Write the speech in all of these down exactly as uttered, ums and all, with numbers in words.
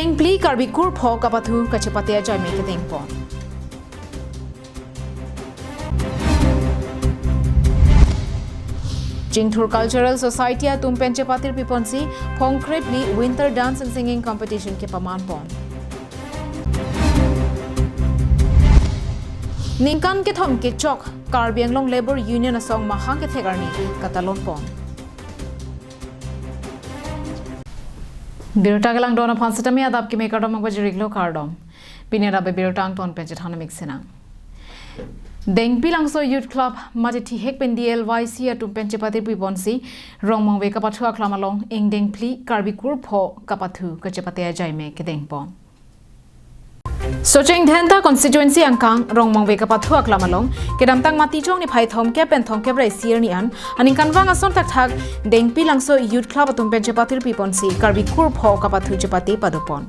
Ingpli Karbi kurpho kapathu kachepate ajai me kedengpon. Chingthur Cultural Society atum pen chepatir piponsi phongkre phli Winter Dance and Singing Competition kepamanpon. Ningkan kethom kechok Karbi Anglong Labour Union asong mahang kethek arni katalonpon. Birta kelangdon aphan sitame adap kimi kardom, ang pajiriklo kardom. Pini adap birta angton pen chethan mik sinang. Dengpi Langso Youth Club mate thihek pen D L Y C atum pen chepatir piponsi Rongmongve kapathu aklam along ingdeng phli Karbi kurpho kapathu kachepate ajai me kedengpon. Socheng Dhenta constituency angkang Rongmongve kapathu aklam along kedamtang Matijong niphai thomkep pen thomkep ra isi arni an aningkanvang ason thakthak Dengpi Langso Youth Club atum pen chepatir piponsi Karbi kurpho kapathu chepate padopon.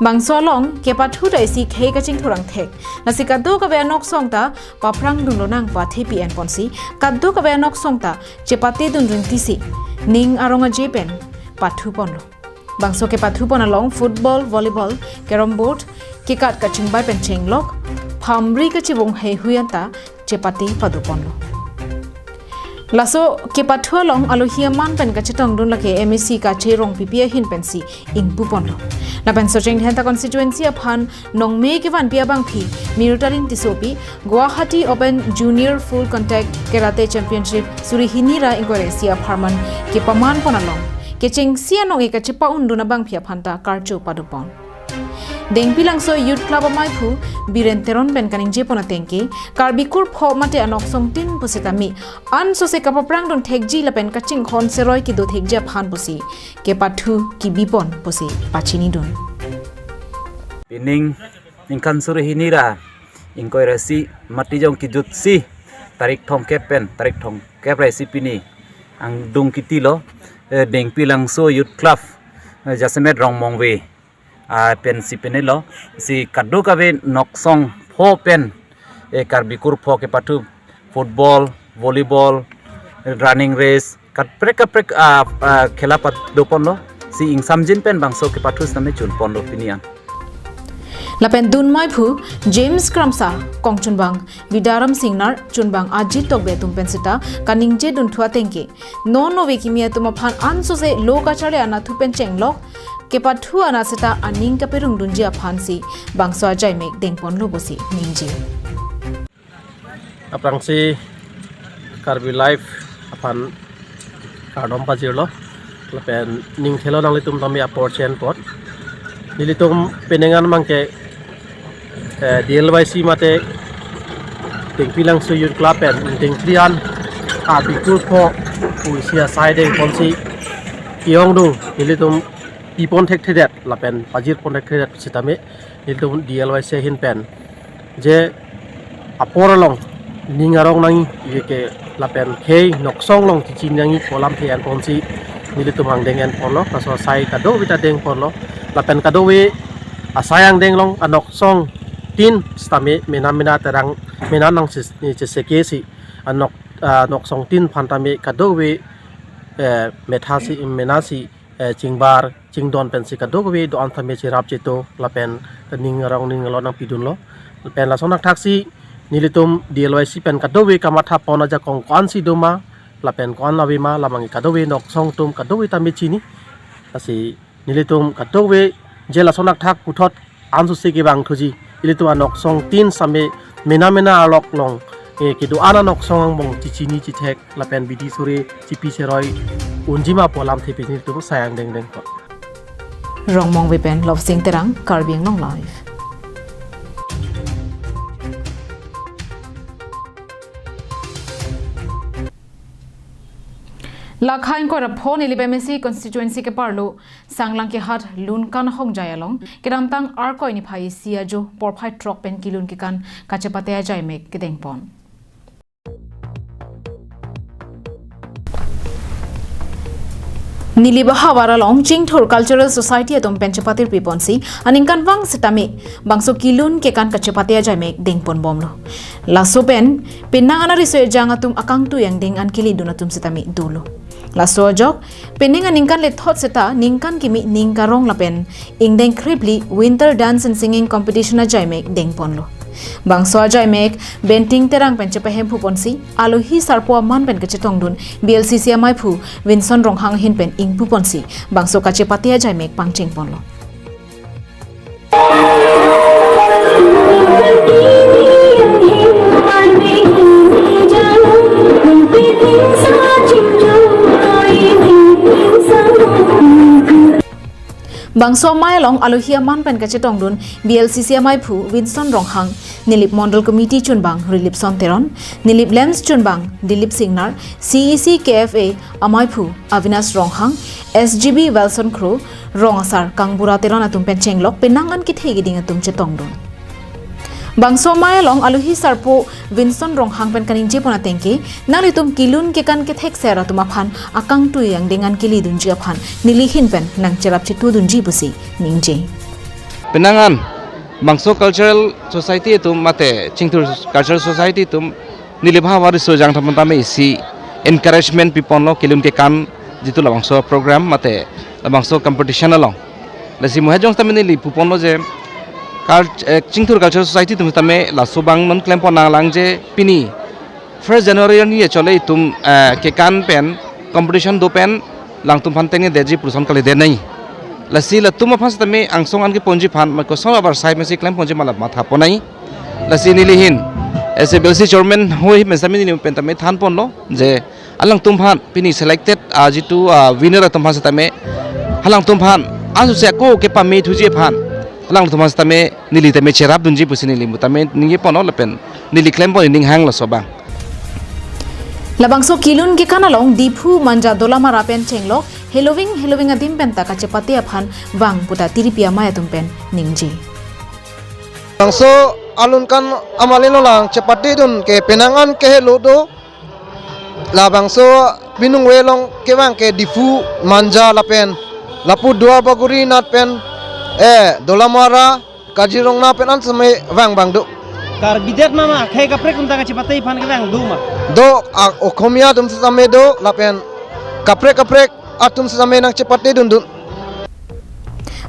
Bangso along kepathu ta isi khei kachingthur angthek. Lasi kadokave anoksong ta paphrang dunlonang pu athepi enponsi kadokave anoksong ta chepate dun ringtisi ning arong aje pen pathuponlo. Bangso kepathupon along football, volleyball, carrom board, kekat kachingbai pen chenglok, phamri kachivung heihui anta chepate padoponlo. Laso kepathu along alohi aman pen kachetongdun lake M A C Kache Rongpipi ahin pensi ingpuponlo. Lapen Socheng Dhenta constituency aphan nongme kevanpi abangpi Mirutalin Tissopi Guwahati Open Junior Full Contact Karate Championship suri hini ra ingkoi ra isi apharman kepamanpon along kechengsi anong-e kachepa-undun abangpi aphanta karcho padopon. Dengpi Langso Youth Club amaiphu Biren Teron pen kaningjepon atengke Karbi kurpho mate anoksong tin pusitame ansose kapaphrang dun thekji lapen kachinghon seroi kedo thekji aphan pusi kepathu kebipon pusi pachinidun. Pining ningkan suri hini ra ingkoi ra isi Matijong kejutsi tarik thomkep pen tarik thomkep ra isi pini angdung kitilo, eh, Dengpi Langso Youth Club, eh, jasemet Rongmongve, ah, pensi penelo, si kadokave noksong pho pen, eh, Karbi kurpho kepathu football, volleyball, running race, kaprek kaprek, ah, ah, khela padoponlo, si ingsamjin pen bangso kepathu sitame chunponlo pini an. Lapen dunmaiphu James Kramsa, kongchunbang Bidaram Singnar, chunbang Ajit Tokbi atum pen sita kaningje dunthu atengke non nove kimi atum aphan ansose lo kacharli anathu pen chenglok kepathu ana sita aning kaperungdunji aphansi bangso ajai mek dengponlo pusi ningje. Aphrangsi Karbi Live aphan kardom pajirlo. Lapen ning thelo nanglitum tame apor chen pot. Nelitum penang an abangke, eh, D L Y C mate Dengpi Langso Youth Club pen Dengpi an Karbi kurpho pusi asai dengponsi ke-ongdung nelitum pipon thekthedet lapen pajirpon thekthedet sitame nelitum D L Y C ahin pen je apor along ning arong nangji ke lapen khei noksong along chechini nangji pu alamthe enponsi nelitum angdeng enponlo, laso asai kadokave ta dengponlo, lapen kadokave asai angdeng along anoksong tin sitame mena mena terang mena nangche-, cheseke si anok, anoksong tin aphan tame kadokave, eh, metha si mena si eh, chingbar, chingdon pensi kadokave do-an tame cherap cheto lapen ning arong ning along nangpidunlo. Lapen lason athak si nelitum D L Y C pen kadokave kamathapon ajakong ko-ansi doma, lapen ko-an avema, labang kadokave noksong atum kadokave tame chini. Lasi nelitum kadokave je lason athak puthot ansose kevang thuji. Ilitum anoksong tin sitame mena mena arlok along, eh, kedo-an anoksong angbong chechini chethek lapen bidi sore chepi cheroi unjima pu alamthe pini tum asai angdeng dengpo. Rongmongve pen Lobsing Terang, Karbi Anglong Live. Lakha ingkoi ra pho Nilip M A C constituency keparlo Sanglang Kehat Lunkan Hongjai along kedamtang Arkoi niphai isi ajo porphai throk pen kelun kekan kachepate ajai mek kedengpon. Nilip ahavar along Chingthur Cultural Society atum pen chepatir piponsi aningkanvang sitame bangso kelun kekan kachepate ajai mek dengponbomlo. Laso pen penang an ariso ejang atum akangtui angdeng an kelidun atum sitame dolo. Laso ajok, penang aningkan lethot seta ningkan kimi ning karong lapen ingdeng khrip phli Winter Dance and Singing Competition ajaimek dengponlo. Bangso ajaimek Benting Terang pen chepahemphuponsi, alohi sarpo aman pen kachetongdun B L C C amaiphu Winson Ronghang ahin pen ingpuponsi, bangso kachepate ajaimek pangchengponlo. Bangso amei along alohi aman pen kachetongdun B L C C amaiphu Winson Ronghang, Nilip Mondol Committee chunbang Rilipson Teron, Nilip LAMPS chunbang Dilip Singnar, C E C K F A amaiphu Avinash Ronghang, S G B Wilson Kro, rong asar Kangbura Teron atum pen chenglok penang an kethe keding atum chetongdun. Bangso amei along alohi sarpo Winson Ronghang pen kaningjepon atengke, nanglitum kelun kekan kethekser atum aphan akangtui angdeng an kelidunji aphan neli ahin pen nangcherap chetudunji pusi ningje. Penang an bangso cultural society atum mate Chingthur Cultural Society atum neli bha wari sojang thaman tame isi encouragement piponlo kelun kekan jitu labangso program mate labangso competition along. Lasi mo hejong tame neli puponlo je cult-, eh, Chingthur Cultural Society atum tame laso abang non klempon nanglang je pini first January arni chole itum, eh, kekan pen competition do pen alangtum aphan tengne detji puson kalidet nai. Lasi latum aphan setame angsong an keponji aphan ma koson abar sai mesi klemponji malap matha pon nai. Lasi neli ahin as a B L C chairman hoi pen setame neli pen tame thanponlo je alangtum aphan pini selected, ah, jitu, ah, winner atum aphan setame alangtum aphan asu se ako kepame thuji aphan alangtum aphan setame neli tame cherapdunji pusi neli mo tame ningjeponlo lapen neli klempon ning hang laso abang. Labangso kelun kekan along Diphu Manja Dolamara pen chenglok heloving heloving adim pen ta kachepate aphan vang puta tiripi amei atum pen ningje. Bangso alun kan amalin along chepatedun ke penang an kehelo do. Labangso binong we along kevang ke Diphu Manja lapen lapu Duar Bagori nat pen, eh, Dolamara, Kaziranga pen an setame vang vang do. Karbi det ma ma, akhei kaprek atum ta kachepate aphan kevang do ma? Do, a, Okhomia atum setame do, lapen kaprek kaprek atum setame nangchepatedundun.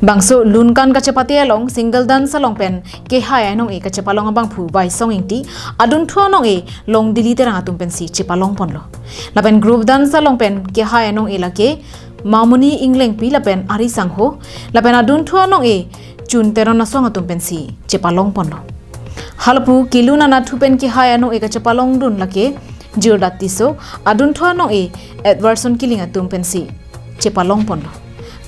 Bangso lun kan kachepate along single dance along pen kehai anong-e kachepalong abangphu Vaisong Ingti, adunthu anong-e Longdili Terang atum pensi chepalongponlo. Lapen group dance along pen kehai anong-e lake Mamoni Inglengpi lapen Ari Sangho, lapen adunthu anong-e Chun Teron asong atum pensi chepalongponlo. Halapu kelun anatthu pen kehai anong-e kachepalongdun lake Jirdat Tisso, adunthu anong-e Edwardson Killing atum pensi chepalongponlo.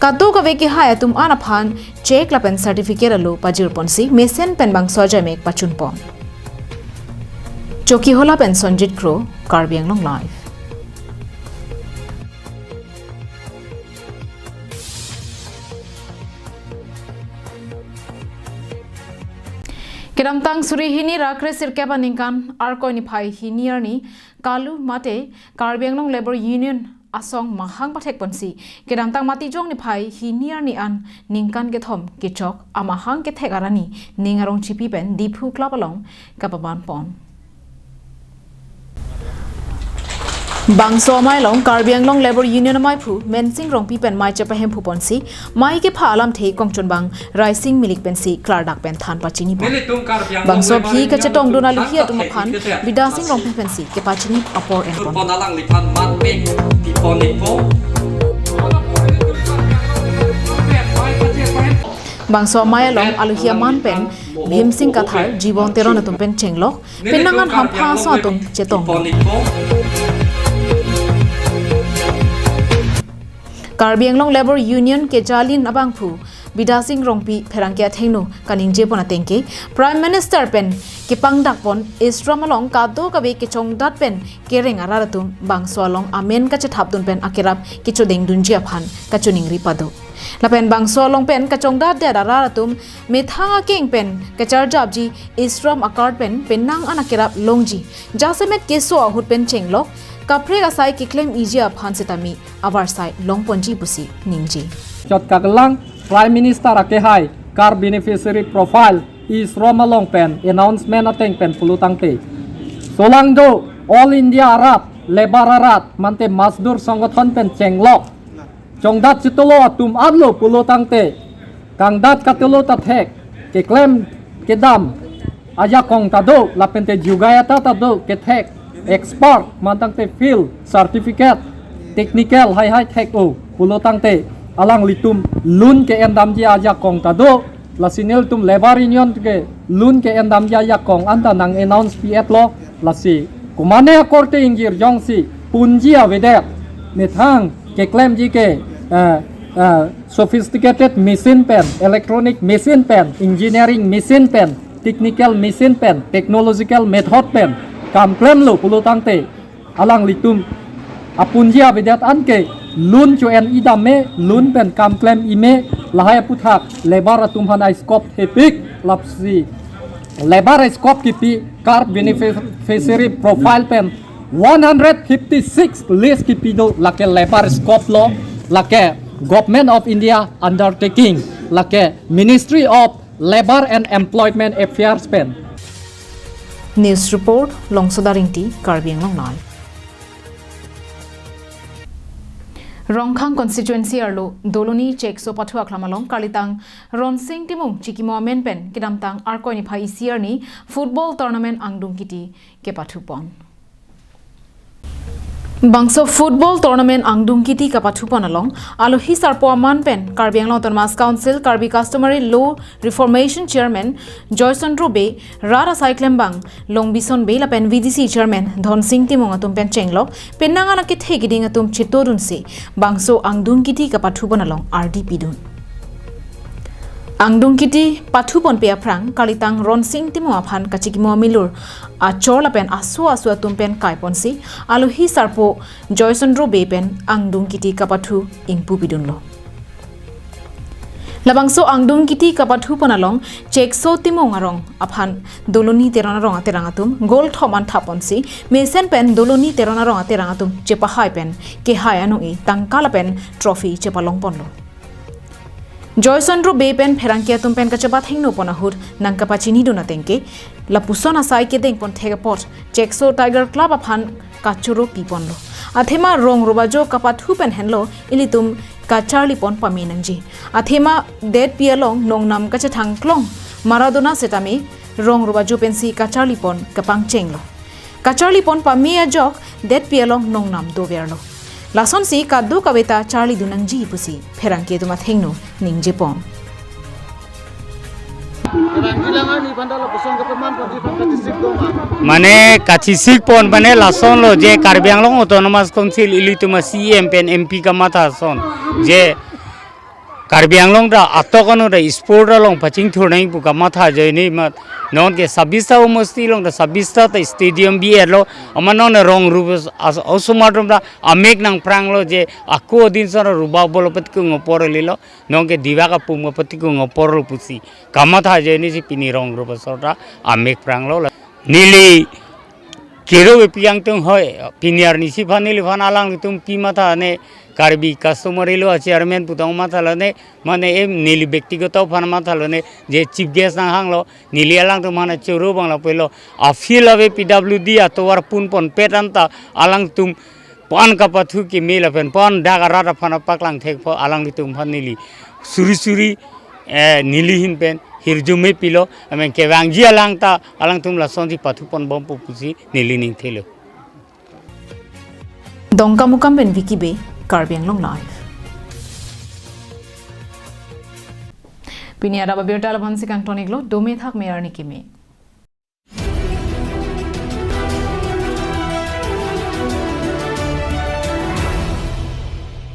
Kadokave kehai atum an aphan cheque lapen certificate alo pajirponsi mesen pen bangso ajaimek pachunpon. Chokihola pen Sonjit Kro, Karbi Anglong Live. Kedamtang suri hini ra kre sirkep aningkan Arkoi niphai hini arni kalu mate Karbi Anglong Labour Union asong mahang pathekponsi kedamtang Matijong niphai hini arni an ningkan kethom kechok amahang kethek arni ning arong chipi pen Diphu Club along kapabanpon. Bangso amei along Karbi Anglong Labour Union amaiphu Mensing Rongpi pen mei chepahemphuponsi mei kepha alamthe kongchunbang Raising Milik pensi klardak pen than pachinipon. Bangso aphi kachetongdun alohi atum aphan Bidasing Rongpi pensi kepachini apor enpon. Bangso amei along alohi aman pen Bhimsing Kathar, Jibon Teron atum pen chenglok penang an hampha aso atum chetong. Karbi Anglong Labour Union kejalin abangphu Bidasing Rongpi pherangke athengno kaningjepon atengke Prime Minister pen kepangdakpon E-Shram along kadokave kechongdat pen kereng arat atum bangso along amen kachethapdun pen akerap kechodengdunji aphan kachoningri pado. Lapen bangso along pen kachongdatdet arat atum methang akeng pen kacharjapji E-Shram a-card pen penang an akerap longji jasemet keso ahut pen chenglok kaprek asai keklem-iji aphan setame avarsai longponji pusi ningje. Chot kakelang Prime Minister akehai card beneficiary profile E-Shram along pen announcement ateng pen pulo tangte, solangdo All India arat, labour arat, mate Mazdoor Sangathan pen chenglok chongdat chetolo atum anlo pulo tangte, kangdat katelo ta thek, keklem kedam ajakong ta do, lapente jugai ata ta do, kethek, expert, mantangte field, certificate, technical, hai hai thek-o pulo tangte, alanglitum loan ke-endamji ajakong ta do, lasi nelitum labour union ke loan ke-endamji ajakong anta nang-announce pi-etlo, lasi komane akorte ingjir jongsi punji avedet, methang keklemji ke, eh, eh, sophisticated machine pen, electronic machine pen, engineering machine pen, technical machine pen, technological method pen kam klemlo pulo tangte, alanglitum apunji avedet anke loan cho-en idam me, loan pen kam klem ime, lahai aphuthak labour atum aphan a-scope thepik, lasi labour a-scope kipi, carb beneficiary profile pen one hundred fifty-six list kipi do, lake labour scope lo, lake Government of India undertaking, lake Ministry of Labour and Employment Affairs pen. News report, Longsoda Ringti, Karbi Anglong Live. Rongkhang constituency arlo Doloni Chekso pathu aklam along kalitang Ronsing Timung chikimo amen pen kedamtang Arkoi niphai isi arni football tournament angdung kiti kepathupon. Bangso football tournament angdung kiti kapathupon along alohi sarpo aman pen Karbi Anglong Autonomous Council Karbi Customary Law Reformation Chairman Joy Chandra Bey, rat asai klembang Longbison Bey lapen V D C Chairman Dhonsing Timung atum pen chenglok, penang anak kethe keding atum chetodunsi bangso angdung kiti kapathupon along ardi pidun. Angdung kiti pathupon pe aphrang kalitang Ronsing Timung aphan kachikimo amilur achor lapen aso aso atum pen kaiponsi alohi sarpo Joy Chandra Bey pen angdung kiti kapathu ingpu pidunlo. Labangso angdung kiti kapathupon along Chekso Timung arong aphan Doloni Teron arong aterang atum goal thom an thaponsi mesen pen Doloni Teron arong aterang atum chepahai pen kehai anung-i tangka lapen trophy chepalongponlo. Joy Chandra Bey pen pherangke atum pen kachebat hingno pon ahut nang kapachinidun atengke, lapuson asai kedengpon thek apot Chekso Tiger Club aphan kachoro piponlo. Athema rong rubajo kapathu pen henlo ilitum kacharlipon pame nangji. Athema detpi along nongnam kachethang klong Maradona setame rong rubajo pensi kacharlipon kapangchenglo. Kacharlipon pame ajok detpi along nongnam doverlo. Lasonsi kadokave ta charlidun nangji pusi pherangke atum athengno ningjepon. Mane kachisikpon mane lasonlo je Karbi Anglong Autonomous Council ilitum a-C E M pen M P kamatha ason je Karbi Anglong ta atok ano ta sport along pachingthur nang pu kamatha ajoine ma nonke sabista omosti along ta sabista ta stadium bi-etlo, ama non rong rup as-, osomar atum ta amek nangpranglo je ako din sara ruba bolo petkung opor lilo, nonke diva kapum kapetkung oporlo pusi kamatha ajoine si pini rong rup asor ta amek pranglo. Neli kero bepi angtung hoi, pini arnisi aphan neliphan alanglitum pi matha ne Karbi Customary Law Chairman putang matha lone, mane em neli bektigoto aphan matha lone, je chief guest nanghanglo, neli alangtum aphan choro bang lapulo, a-field ave P W D atovar punpon pet anta alangtum pan kapathu kimi lapen pan dak arat aphan apaklang thekpo alanglitum aphan neli suri suri, eh, neli ahin pen hirjume pilo, amen kevangji alang ta alangtum lasonsi pathupon bompo pusi neli ningthelo. Dongkamukam pen Vicky Bey, Karbi Anglong Live. Pini adap abirta lapuson si kangtoniklo, dome thakme arni keme.